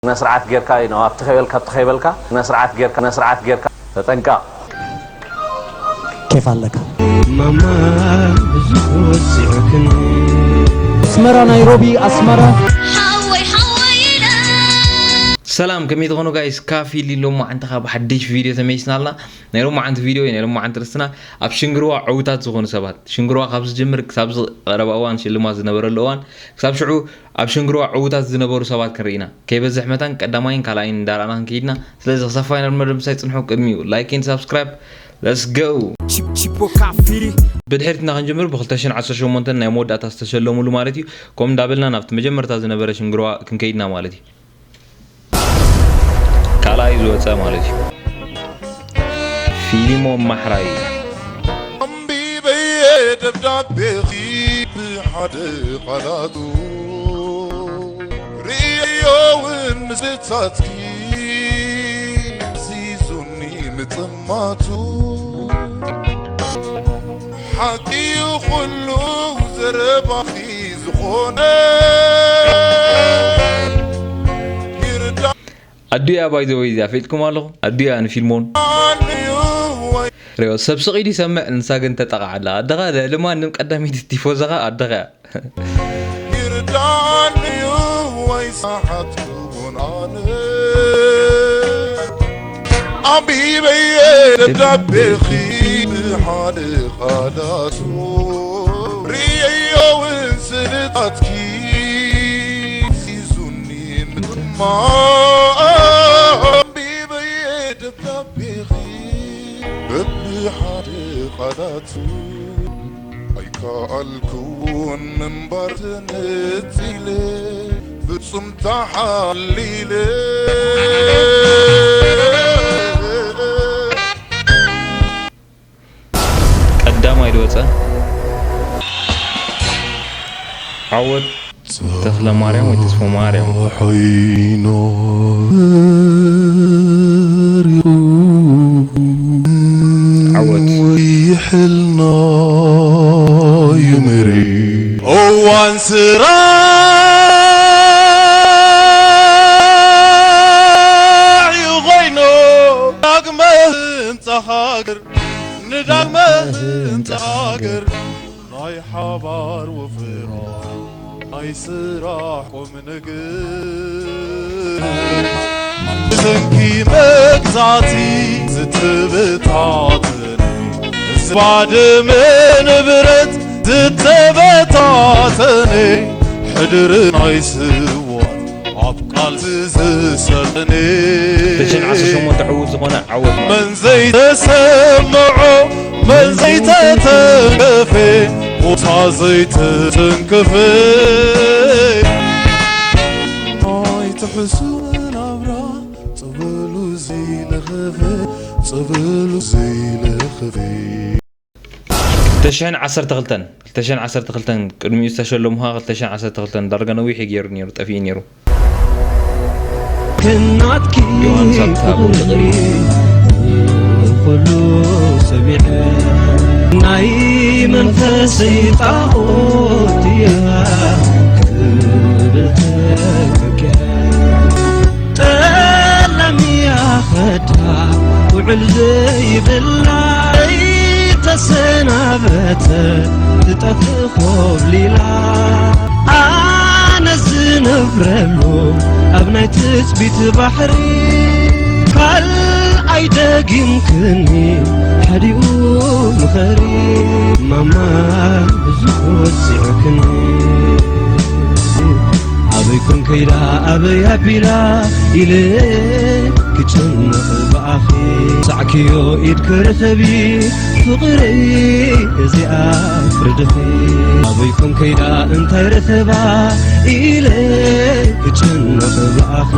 ስነ ስርዓት ጌርካ፣ you know፣ ኣብቲ ከይበልካ፣ ኣብቲ ከይበልካ፣ ስነ ስርዓት ጌርካ፣ ስነ ስርዓት ጌርካ፣ ተጠንቀቕ። ኬፍ ኣለካ። ማማ ብዙሕ ወሲዕክኒ። ኣስመራ ናይሮቢ ኣስመራ። ሓወይ ሓወይ ኢለ ሰላም፣ ከመይ ትኾኑ ጋይስ? ካፊ ሊሎ መዓንትኻ ብሓድሽ ቪድዮ ተመይስናልና። ናይ ሎማዓንቲ ቪድዮ፣ ናይ ሎማዓንቲ ርስትና ኣብ ሽንግርዋ ዕውታት ዝኾኑ ሰባት፣ ሽንግርዋ ካብ ዝጅምር ክሳብ ዚ ቀረባ እዋን፣ ሽልማት ዝነበረሉ እዋን፣ ክሳብ ሽዑ ኣብ ሽንግርዋ ዕውታት ዝነበሩ ሰባት ክንርኢ ኢና። ከይበዝሕ መታን ቀዳማይን ካልኣይን እንዳረኣና ክንከይድና። ስለዚ ክሳብ ፋይናል መደብ ምሳይ ጽንሑ። ቅድሚኡ ላይክ and ሳብስክራይብ። Let's go። Chip Chipo Kafiri ብድሕሪትና ክንጅምር፣ ብ2018 ናይ መወዳእታ ዝተሸለሙሉ ማለት እዩ። ከምኡ እንዳበልና ናብቲ መጀመርታ ዝነበረ ሽንግርዋ ክንከይድና ማለት እዩ። ካልኣይ ዝወፀ ማለት እዩ። ፊሊሞን ማሕራይ። ኣንቢበየ ደብዳቤኺ ብሓደ ቃላቱ ርእዮውን ምስልታትኪ ዚዙኒ ምጥማቱ ሓቂ እዩ ኩሉ ዘረባኺ ዝኾነ ይርዳ ኣዱያ ባይዘወይ እዚኣ ፈልጥኩም ኣለኹ። ኣዱያ ንፊልሞን ሪኦ ሰብ ስቕ ኢሉ ይሰምዕ፣ ንሳ ግን ተጠቓዓላ። ኣደኻ ልዕሊ ማንም ቀዳመይቲ ቲፎዞኻ ኣደኻ እያ። ይርዳንዩ ወይ ሰሓትኩን ኣነ ኣንቢበየ ደብዳቤኺ ብሓደ ቃላቱ ርእየዮ እውን ስልታትኪ ሒዙኒ ምጥማእ ኣንቢበየ ደብዳቤኺ በብሓደ ቃላቱ ኣይከኣልኩን ምንባር ተነጺለ ፍጹም ተሓሊለ ቀዳማይ ዝወፀ ዓወት ተኽለ ማርያም ወይ ተስፎ ማርያም። ሖይኖ ዓወት። ይሕልና ይመሪ እዋን ስራ እዩ ኮይኑ ዳግመ ህንፃ ሃገር ንዳግመ ህንፃ ሃገር ናይ ሓባር ወፍራ ናይ ስራሕ ቁም ነገር ብሰንኪ መግዛእቲ ዝተበታተነ ምስ ባድመ ንብረት ዝተበታተነ ሕድሪ ናይ ስዋት ኣብ ቃልሲ ዝሰልጠነ ሽን ዓሰርተ ሸሞንተ ዕዉት ዝኾነ ዓወት ማለት እዩ። መን ዘይተሰምዖ መን ዘይተተንከፈ ቦታ ዘይተተንከፈ ናይ ትሕሱ ናብራ ጸበሉ ዘይለኸፈ ጸበሉ ዘይለኸፈ ክልተ ሽሕን ዓሰርተ ክልተን፣ ክልተ ሽሕን ዓሰርተ ክልተን ቅድሚኡ ዝተሸለሙኻ ክልተ ሽሕን ዓሰርተ ክልተን ዳርጋ ነዊሕ እዩ ገይሩ ነይሩ፣ ጠፊኡ ነይሩ። ከናትኪ ዮሃንስ ኣብታ ፍቕሪ ኩሉ ሰሚዐ ናይ መንፈሰይ ጣዖት እያ ክብል ተመኪዐ ጠላም እያ ኸዳ ውዕል ዘይብላ ተሰናበተ ትጠፍእ ኮብሊላ ኣነ ዝነብረሉ ኣብ ናይ ትጽቢት ባሕሪ ካልኣይ ደጊምክኒ ሓዲኡ ምኸሪ ማማ ብዙሕ ወሲዕክኒ ኣበይ ኮን ከይዳ ኣበይ ኣቢላ ኢለ ክጭነቕ ብኣኺ ሳዕክዮ ኢድ ክርኸቢ ፍቕረይ እዚኣ ፍርድኺ ኣበይ ኮን ከይዳ እንታይ ረኸባ ኢለ ክጭነቕ ብኣኺ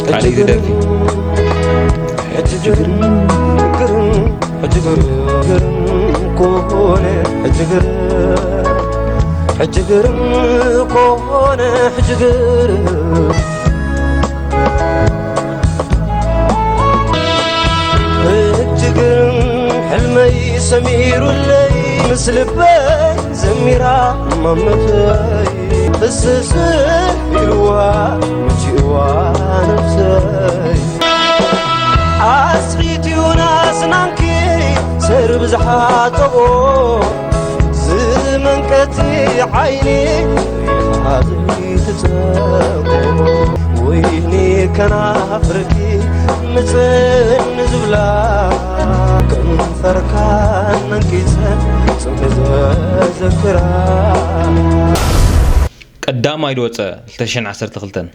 ካልእ ግደፊ። ሕጂ ግርም ግርም ሕጂ ግርም ግርም ኮነ ሕጂ ግርም ሕጂ ግርም ኮነ ሕጂ ግርም ሕጂ ግርም ሕልመይ ሰሚሩለይ ምስ ልበይ ዘሚራ ማመተይ ፍስስ ኢልዋ ምቺእዋ ነፍሰይ ኣስዒት ዮናስ ናንኪ ሰር ብዝሓጠቦ ዝመንቀቲ ዓይኒ ሪኻ ዘይትጸቦ ወይኒ ከናፍርኪ ምጽን ዝብላ ከንፈርካ ነንቂጸ ጽምዘ ዘክራ ቀዳማይ ዝወፀ ክልተ ሽሕን ዓሰርተ ክልተን።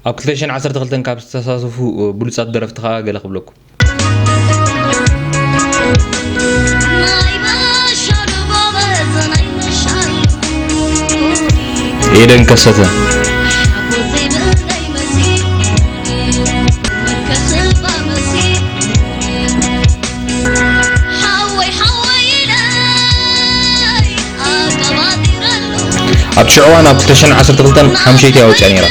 ኣብ ክልተ ሽሕን ዓሰርተ ክልተን ካብ ዝተሳተፉ ብሉጻት ደረፍቲ ከኣ ገለ ክብለኩም። ኤደን ከሰተ። ኣብቲ ሽዑ እዋን ኣብ ክልተ ሽሕን ዓሰርተ ክልተን ሓምሸይቲ እያ ወፂኣ ነይራ።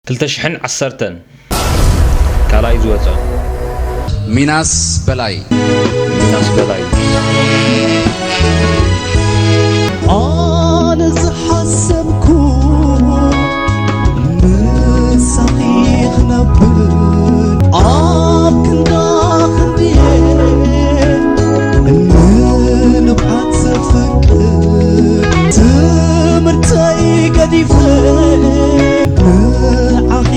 ክልተ ሽሕን ዓሰርተን ካልኣይ ዝወጸ። ሚናስ በላይ። ሚናስ በላይ። ኣነ ዝሓሰብኩ ምሳኺ ክነብር ኣብ ክንዳ ክንድየ ንብዓት ዘፍቅር ትምህርተይ ገዲፈ ንዓኺ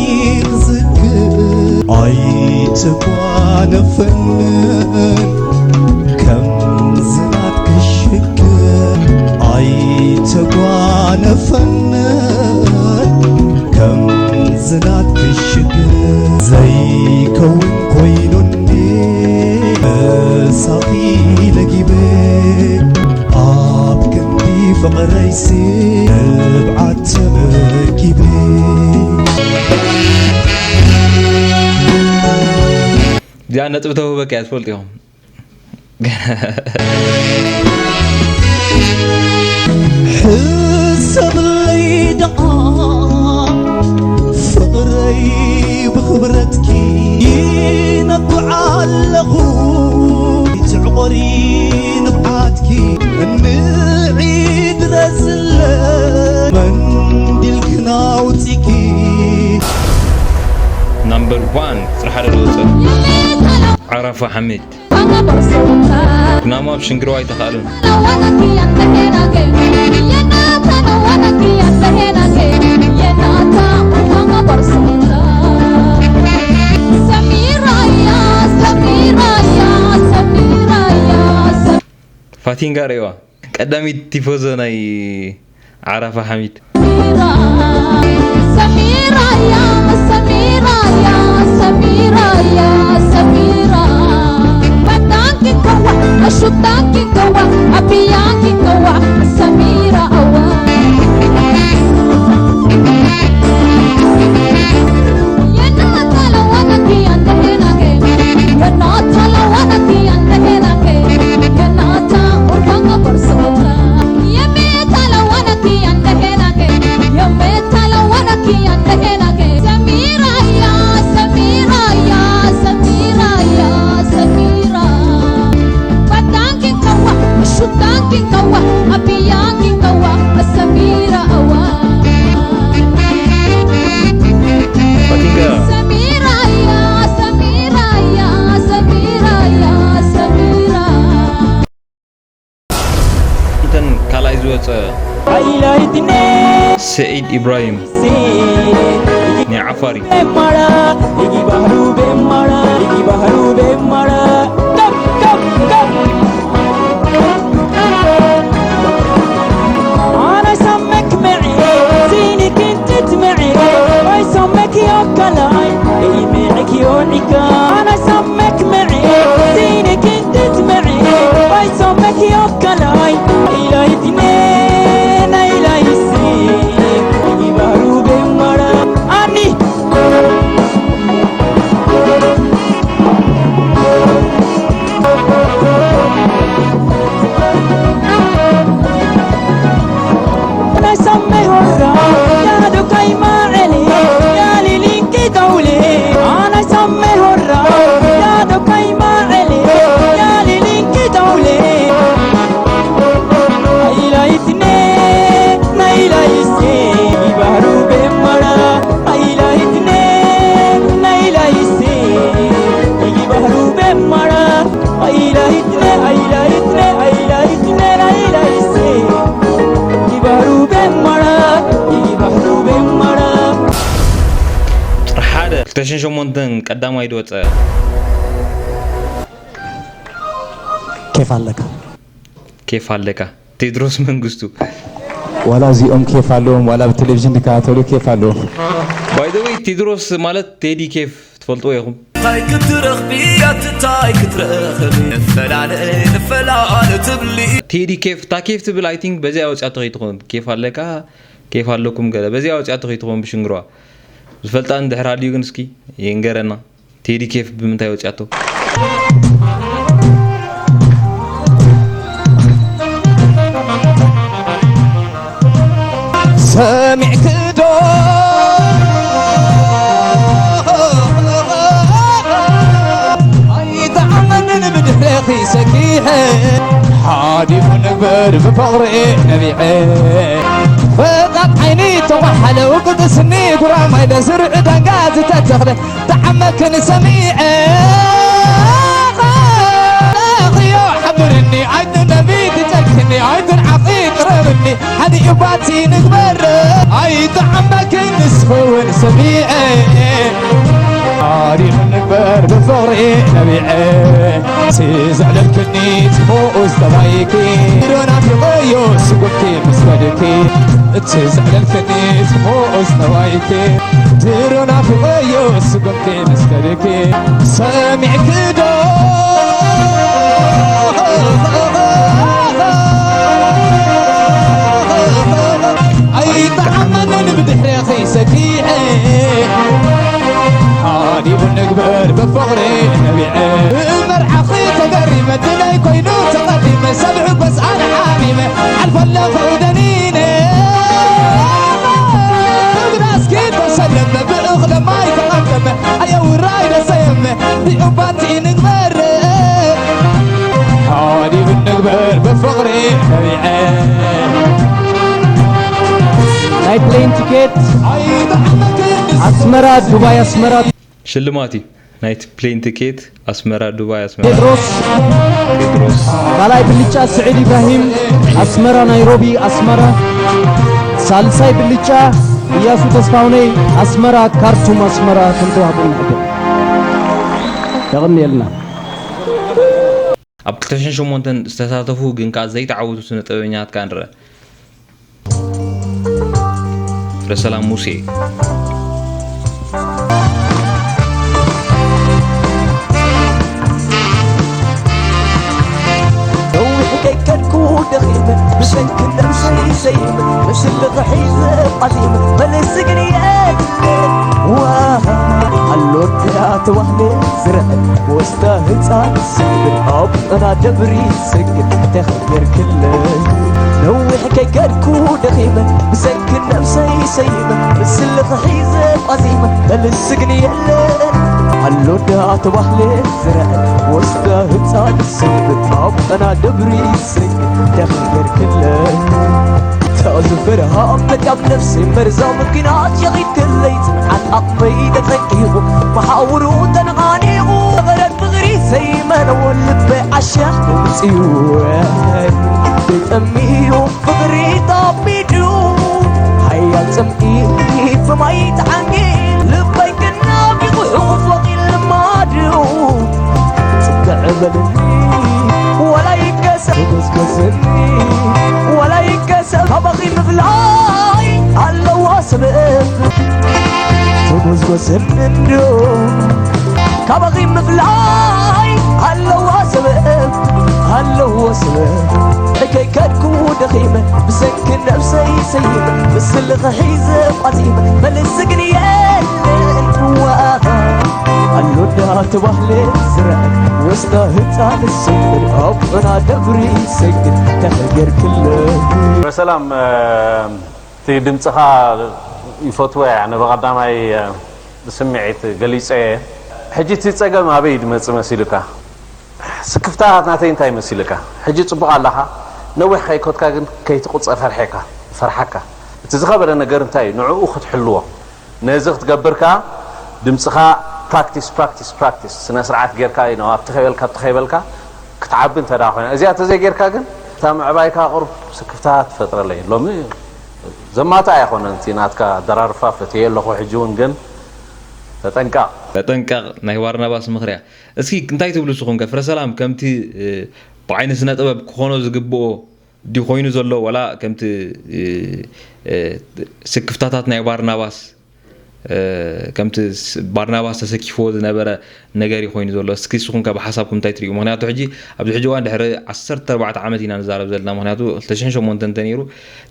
ክዝክር ኣይተጓነፈንን ከም ዝናትኪ ሽግር ኣይተጓነፈንን ከም ዝናትኪ ሽግር ዘይከውን ኮይኑኒ ምሳኺ ለጊበ ኣብ ክንዲ ፍቕረይሲ ንብዓት ተመጊበ። እዚኣ ነጥቢ ተውህበካ እያ፣ ትፈልጡ ኢኹም። ሕሰብለይ ደኣ ፍቕረይ ብኽብረትኪ ይነብዕ ኣለኹ። ትዕቆሪ ንብዓትኪ እንዒ ድረዝለ መንዲልክን ኣውጺኪ። ናምበር ዋን ስራሕ ሓደ ዝወፅእ ዓራፋ ሓሚድ። ኩናማ ኣብ ሽንግርዋ ኣይተኻእልን። ፋቲንጋ ርእዋ። ቀዳሚት ቲፎዞ ናይ ዓራፋ ሓሚድ። እንተን ካልኣይ ዝወፀ ሃይላይትነ ስዒድ ኢብራሂም ናይ ዓፋሪ። ጥሪ ሓደ ክልተ ሽሕን ሸሞንተን ቀዳማይ ዝወፀ። ኬፍ ኣለካ። ኬፍ ኣለካ። ቴድሮስ መንግስቱ። ዋላ እዚኦም ኬፍ ኣለዎም፣ ዋላ ብቴሌቪዥን ዝከታተሉ ኬፍ ኣለዎም። By the way፣ ቴድሮስ ማለት ቴዲ ኬፍ ትፈልጥዎ ኢኹም? እንታይ ክትረኽቢ ኣቲ እንታይ ክትረኽቢ? ንፈላለ ንፈላለ ትብሊ። ቴዲ ኬፍ፣ እታ ኬፍ ትብል፣ I think በዚኣ ወፂኣቶ ከይትኾን። ኬፍ ኣለካ፣ ኬፍ ኣለኩም ገለ። በዚኣ ወፂኣቶ ከይትኾን ብሽንግሯ። ዝፈልጣ እንድሕር ሃልዩ ግን እስኪ ይንገረና። ቴዲ ኬፍ ብምንታይ ወፂኣቶ? ሰሚዕኪ ዶ? ኣይጠዓመንን ብድሕሬኺ ሰኪሐ። ሓዲኡ ንግበር ብፍቕሪ ነቢዐ። ፈጣጥ ዓይኒ ተዋሓለ ውቅጥ ስኒ ጉራማይለ ዝርእ ዳንጋ ዝተተኽለ ተዓመክን ሰሚዐ። ለኽዮ ሓብርኒ ኣይትነቢ ትጨክኒ ኣይትንዓቂ ቅረብኒ ሓዲኡ ባቲ ንግበር ኣይተዓመክን ንስኽውን ሰሚዐ። ሓዲኡ ንግበር ብፍቕሪ ነቢዐ። እቲ ዘዕለልክኒ ጽቡቕ ዝጠባይኪ ድሮ ናፊቐዮ ስጉምቲ ምስ ከድኪ። እቲ ዘዕለልክኒ ጽቡቕ ዝጠባይኪ ድሮ ናፊቐዮ ስጉምቲ ምስ ከድኪ። ሰሚዕኪ ዶ? ኣይጠዓመንን ብድሕሬኺ ሰኪዐ። ሓዲኡ ንግበር ብፍቕሪ ነቢዐ። ብመርዓኺ ተገሪመ ድለይ ኮይኑ ተቐዲመ ሰብ ሕጎስ ኣነ ሓሚመ። ሓልፈለኹ ደኒነ። ብብራስኪ ተሰለመ ብእኽለ ማይ ተቐምቀመ። ኣየ ውራይ ደሰየመ። ዲኡ ባቲ ንግበር። ሓዲኡ ንግበር ብፍቕሪ ነቢዐ። ናይ ፕሌን ቲኬት ኣስመራ ዱባይ ኣስመራ። ሽልማት እዩ። ናይቲ ፕሌን ቲኬት ኣስመራ ዱባይ ኣስመራ። ቴድሮስ። ቴድሮስ። ካልኣይ ብልጫ ስዒድ ኢብራሂም ኣስመራ ናይሮቢ ኣስመራ። ሳልሳይ ብልጫ እያሱ ተስፋሁነይ ኣስመራ ካርቱም ኣስመራ ከም ተዋህቦ ንሕብር። የቐንየልና። ኣብ ክልተ ሽሕን ሸሞንተን ዝተሳተፉ ግን ከኣ ዘይተዓወቱ ስነ ጥበበኛታት ከኣ ንርአ። ፍረሰላም ሙሴ። ነዊሕ ከይከድኩ ደኺመ ብሰንኪ ነብሰይ ሰይመ ምስልኺ ሒዘ ቃዚመ መልሲ ግን የለ። ዋ ኣሎ ድኣ ተባህለ ዝረአ ወስታ ህፃን ስግድ ኣብ ጥና ደብሪ ስግድ ተኸየርክለ። ነዊሕ ከይከድኩ ደኺመ ብሰንኪ ነብሰይ ሰይመ ምስልኺ ሒዘ ቃዚመ መልሲ ግን የለ። ኣሎ ድኣ ተባህለ ዝረአ ወስታ ህፃን ስግድ ኣብ ጥና ደብሪ ስግድ ተኸየርክለ። ተዝፍርሃ መቃብ ነፍሲ መርዛም ኲናት ሸቒጥክለይ ጽንዓት ዓቕመይ ተጸንቂቑ መሓውሩ ተነቓኒቑ። በረድ ፍቕሪ ዘይመነዎ ልበይ ዓሻ ተምጽኡ ተጠሚዩ ፍቕሪ ጠሚዱ። ሃየ ጽምኢ ብማይ ተዓንጊ ልበይ ክናቢቑ ሕቑፎ ቂል ልማዱ ጽግዕ በልኒ ወላ ይከሰብ ትጎስጎስኒ ወላ ይከሰብ ካባኺ ምፍላይ ኣለዎ ሰበብ ትጎስጎስኒ እንዶ ካባኺ ምፍላይ ኣለዎ ሰበብ ኣለዎ ሰበብ ከይከድኩ ደኺመ ብሰንኪ ነብሰይ ሰይመ ምስልኺ ሒዘ ቋጺመ መልሲ ግን የለን ዋኣ ኣሎ እንዳተባህለ ዝረአ ወስታ ህፃን ስምር ኣቦና ደብሪ ሰግድ ከነገር ክለብ ሰላም እቲ ድምፅኻ ይፈትዎ እየ ኣነ ብቐዳማይ ብስምዒት ገሊፀ እየ ሕጂ እቲ ፀገም ኣበይ ድመፅእ መሲሉካ ስክፍታት ናተይ እንታይ መሲልካ ሕጂ ፅቡቕ ኣለኻ ነዊሕ ከይኮትካ ግን ከይትቁፀ ፈርሐካ ፈርሓካ እቲ ዝኸበደ ነገር እንታይ እዩ ንዕኡ ክትሕልዎ ነዚ ክትገብር ከዓ ድምፅኻ practice practice practice ስነ ስርዓት ጌርካ እዩ ኣብቲ ከይበልካ ኣብቲ ከይበልካ ክትዓቢ እንተ ኮይና እዚኣ ተዘይጌርካ ግን እታ ምዕባይካ ቁሩብ ስክፍታ ትፈጥረለይ ሎሚ ዘማታ ኣይኮነን እቲ ናትካ ኣደራርፋ ፈትየ ኣለኹ ሕጂ እውን ግን ተጠንቀቕ ተጠንቀቕ ናይ ባርናባስ ምኽርያ እስኪ እንታይ ትብሉ ንስኹም ከ ፍረሰላም ከምቲ ብዓይኒ ስነ ጥበብ ክኾኖ ዝግብኦ ድዩ ኮይኑ ዘሎ ዋላ ከምቲ ስክፍታታት ናይ ባርናባስ ከምቲ ባርናባስ ተሰኪፍዎ ዝነበረ ነገር እዩ ኮይኑ ዘሎ እስኪ ንስኹም ከ ብሓሳብኩም እንታይ ትሪኡ ምክንያቱ ሕጂ ኣብዚ ሕጂ እዋን ድሕሪ ዓሰርተ ኣርባዕተ ዓመት ኢና ንዛረብ ዘለና ምክንያቱ ክልተ ሽሕን ሸሞንተን እንተነይሩ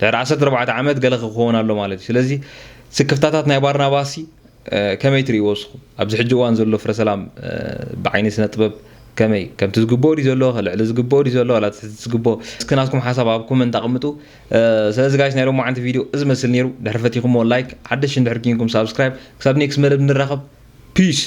ድሕሪ ዓሰርተ ኣርባዕተ ዓመት ገለ ክኸውን ኣሎ ማለት እዩ ስለዚ ስክፍታታት ናይ ባርናባስ ከመይ ትሪእዎ ንስኹም ኣብዚ ሕጂ እዋን ዘሎ ፍረ ሰላም ብዓይኒ ስነ ጥበብ ከመይ ከምቲ ዝግብኦ ድዩ ዘሎ ልዕሊ ዝግብኦ ድዩ ዘሎ ዋላ ትሕቲ ዝግብኦ እስኪ ናትኩም ሓሳብ ኣብ ኮመንት ኣቕምጡ ስለዚ ጋይስ ናይ ሎማዓንቲ ቪድዮ እዚ መስል ነይሩ ድሕሪ ፈቲኹሞ ላይክ ሓደሽ እንድሕር ኪንኩም ሳብስክራይብ ክሳብ ኔክስት መደብ ንራኸብ ፒስ